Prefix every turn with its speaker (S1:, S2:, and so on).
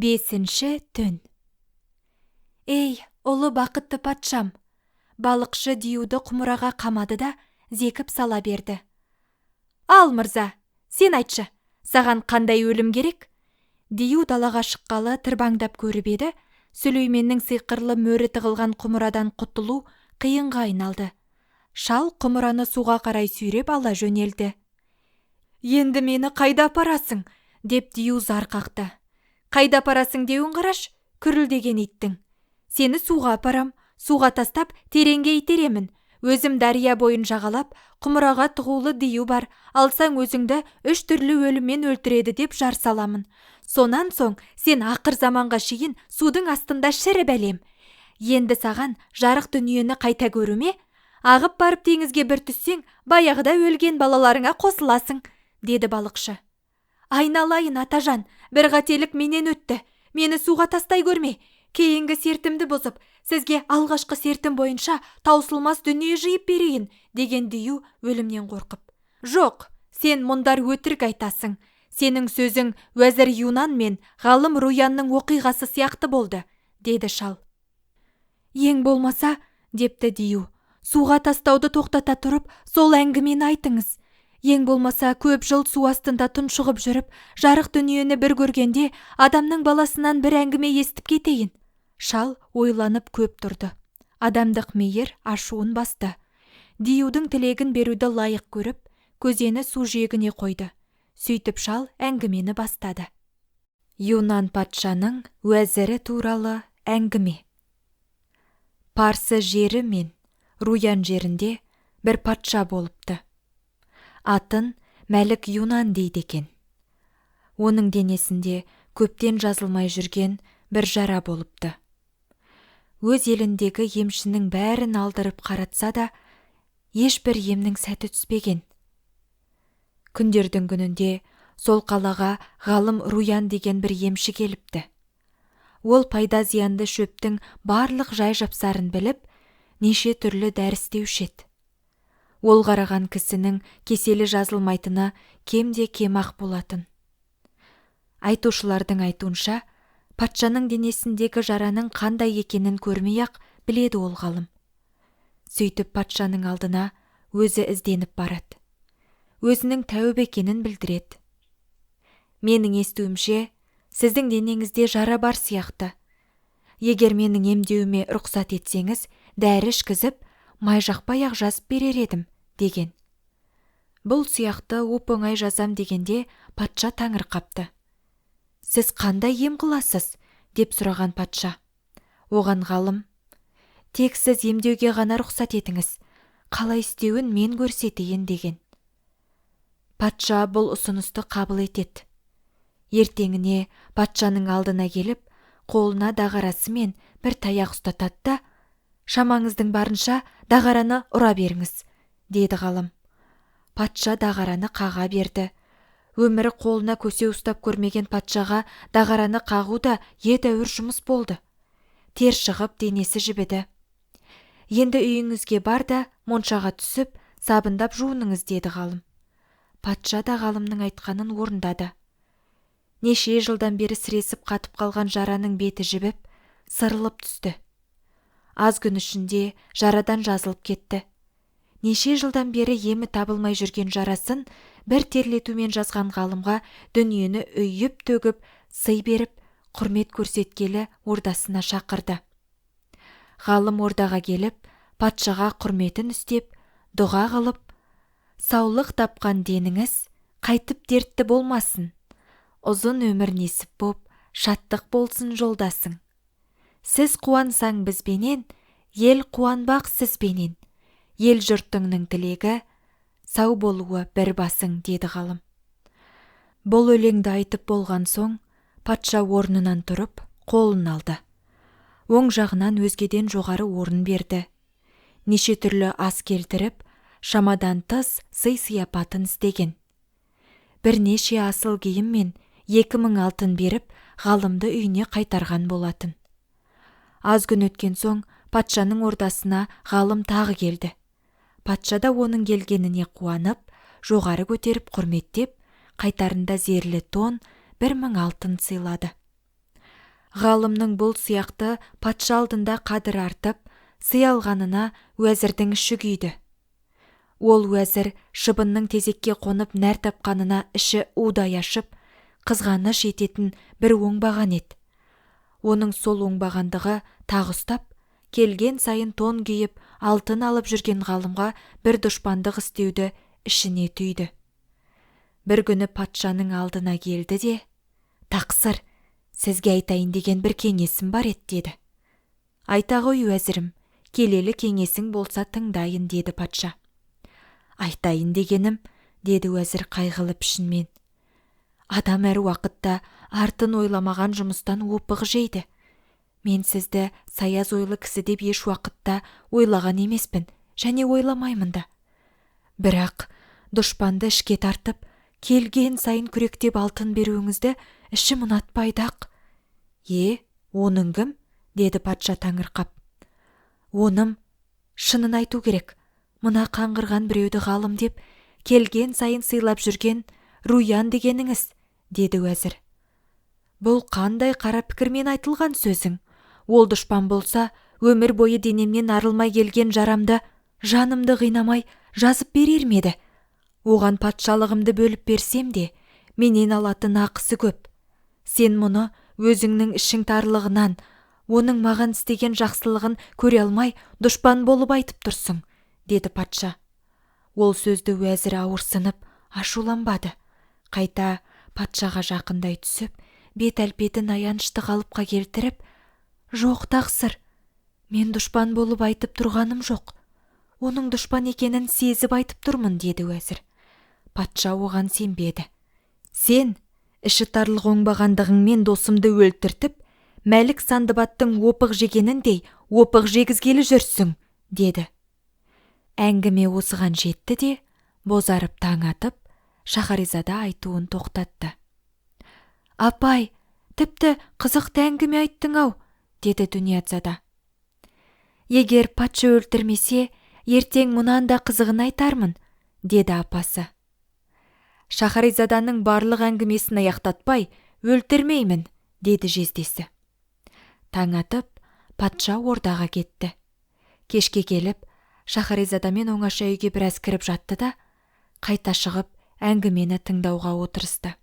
S1: Бесінші түн. Ей, ұлы бақытты патшам, балықшы диюды құмыраға қамады да, зекіп сала берді: – Ал, мырза, сен айтшы, саған қандай өлім керек? Дию далаға шыққалы тырбаңдап көріп еді, Сүлейменнің сиқырлы мөрі тығылған құмырадан құтылу қиынға айналды. Шал құмыраны суға қарай сүйреп ала жөнелді. «Енді мені қайда апарасың?» – деп дию зар қақты. «Қайда апарасың деуін қарашы, күрілдеген иттің! Сені суға апарам, суға тастап, тереңге итеремін, өзім дария бойын жағалап, құмыраға тығулы дию бар, алсаң өзіңді үш түрлі өліммен өлтіреді деп жар саламын, сонан соң сен ақыр заманға шейін судың астында шірі бәлем. Енді саған жарық дүниені қайта көру ме? Ағып барып теңізге бір түссең, баяғыда өлген балаларыңа қосыласың», – деді балықшы. «Айналайын, атажан, бір қателік менен өтті, мені суға тастай көрме, кейінгі сертімді бұзып, сізге алғашқы сертім бойынша таусылмас дүние жиып берейін», – деген дию өлімнен қорқып. «Жоқ, сен мұндар өтірік айтасың, сенің сөзің уәзір Юнан мен ғалым Руянның оқиғасы сияқты болды», – деді шал. «Ең болмаса, – депті дию, – суға тастауды тоқтата тұрып, сол әңгімені айтыңыз. Ең болмаса көп жыл су астында тұншығып жүріп, жарық дүниені бір көргенде адамның баласынан бір әңгіме естіп кетейін». Шал ойланып көп тұрды, адамдық мейір ашуын басты, диюдың тілегін беруді лайық көріп, көзені су жиегіне қойды. Сөйтіп шал әңгімені бастады. Юнан патшаның уәзірі туралы әңгіме. Парсы жері мен Руян жерінде бір патша болыпты. Атын Мәлік Юнан дейді екен. Оның денесінде көптен жазылмай жүрген бір жара болыпты. Өз еліндегі емшінің бәрін алдырып қаратса да, ешбір емнің сәті түспеген. Күндердің күнінде сол қалаға ғалым Руян деген бір емші келіпті. Ол пайда-зиянды шөптің барлық жай-жапсарын біліп, неше түрлі дәрі істеуші еді. Ол қараған кісінің кеселі жазылмайтыны кемде-кем–ақ болатын. Айтушылардың айтуынша, патшаның денесіндегі жараның қандай екенін көрмей–ақ біледі ол ғалым. Сөйтіп патшаның алдына өзі ізденіп барады. Өзінің тәуіп екенін білдіреді. «Менің естуімше, сіздің денеңізде жара бар сияқты. Егер менің емдеуіме рұқсат етсеңіз, дәрі ішкізіп, май жақпай–ақ жазып берер едім», – деген. Бұл сияқты оп–оңай жазам дегенде патша таңырқапты. «Сіз қандай ем қыласыз?» – деп сұраған патша. Оған ғалым: «Тек сіз емдеуге ғана рұқсат етіңіз, қалай істеуін мен көрсетейін», – деген. Патша бұл ұсынысты қабыл етеді. Ертеңіне патшаның алдына келіп, қолына дағарасы мен бір таяқ ұстатады да: «Шамаңыздың барынша дағараны ұра беріңіз», – деді ғалым. Патша дағараны қаға берді. Өмірі қолына көсеу ұстап көрмеген патшаға дағараны қағу да едәуір жұмыс болды. Тер шығып, денесі жібіді. «Енді үйіңізге бар да, моншаға түсіп, сабындап жуыныңыз», – деді ғалым. Патша да ғалымның айтқанын орындады. Неше жылдан бері сіресіп қатып қалған жараның беті жібіп, сырылып түсті. Аз күн ішінде жарадан жазылып кетті. Неше жылдан бері емі табылмай жүрген жарасын бір терлетумен жазған ғалымға дүниені үйіп–төгіп сый беріп, құрмет көрсеткелі ордасына шақырды. Ғалым ордаға келіп, патшаға құрметін істеп, дұға қылып: «Саулық тапқан деніңіз қайтып дертті болмасын, ұзын өмір несіп боп, шаттық болсын жолдасың. Сіз қуансаң бізбенен, ел қуанбақ сізбенен, ел–жұртыңның тілегі, сау болуы бір басың», – деді ғалым. Бұл өлеңді айтып болған соң, патша орнынан тұрып, қолын алды. Оң жағынан өзгеден жоғары орын берді. Неше түрлі ас келтіріп, шамадан тыс сый–сияпатын істеген. Бірнеше асыл киім мен 2000 алтын беріп, ғалымды үйіне қайтарған болатын. Аз күн өткен соң патшаның ордасына ғалым тағы келді. Патша да оның келгеніне қуанып, жоғары көтеріп құрметтеп, қайтарында зерлі тон, 1000 алтын сыйлады. Ғалымның бұл сияқты патша алдында қадірі артып, сый алғанына уәзірдің іші күйді. Ол уәзір шыбынның тезекке қонып нәр тапқанына іші удай ашып, қызғаныш ететін бір оңбаған еді. Оның сол оңбағандығы тағы ұстап, келген сайын тон киіп, алтын алып жүрген Ғалымға бір дұшпандық істеуді ішіне түйді. Бір күні патшаның алдына келді де: «Тақсыр, сізге айтайын деген бір кеңесім бар еді», – деді. «Айта ғой, уәзірім, келелі кеңесің болса тыңдайын», – деді патша. «Айтайын дегенім, – деді уәзір қайғылы пішінмен, – адам әр уақытта артын ойламаған жұмыстан опық жейді. Мен сізді саяз ойлы кісі деп еш уақытта ойлаған емеспін және ойламаймын да. Бірақ дұшпанды ішке тартып, келген сайын күректеп алтын беруіңізді ішім ұнатпайды-ақ». «Е, оның кім?» – деді патша таңырқап. «Оным, шынын айту керек, мына қаңғырған біреуді ғалым деп, келген сайын сыйлап жүрген Руян дегеніңіз», – деді уәзір. «Бұл қандай қара пікірмен айтылған сөзің? Ол дұшпан болса, өмір бойы денемнен арылмай келген жарамды, жанымды қинамай жазып берер ме еді? Оған патшалығымды бөліп берсем де, менен алатын ақысы көп. Сен мұны өзіңнің ішің тарлығынан, оның маған істеген жақсылығын көре алмай дұшпан болып айтып тұрсың», – деді патша. Ол сөзді уәзір ауырсынып, ашуланбады, қайта патшаға жақындай түсіп, бет әлпетін аянышты қалыпқа келтіріп: «Жоқ, тақсыр, мен дұшпан болып айтып тұрғаным жоқ, оның дұшпан екенін сезіп айтып тұрмын», – деді уәзір. Патша оған сенбеді. «Сен ішітарлық оңбағандығыңмен досымды өлтіртіп, Мәлік Сандыбаттың опық жегеніндей опық жегізгелі жүрсің», – деді. Әңгіме осыған жетті де, бозарып таң атып, Шаһаризада айтуын тоқтатты. «Апай, тіпті қызықты әңгіме айттың–ау!» – деді Дүниязада. «Егер патша өлтірмесе, ертең мұнан да қызығын айтармын», – деді апасы. «Шаһаризаданың барлық әңгімесін аяқтатпай, өлтірмеймін», – деді жездесі. Таң атып, патша ордаға кетті. Кешке келіп, Шаһаризадамен оңаша үйге біраз кіріп жатты да, қайта шығып әңгімені тыңдауға отырысты.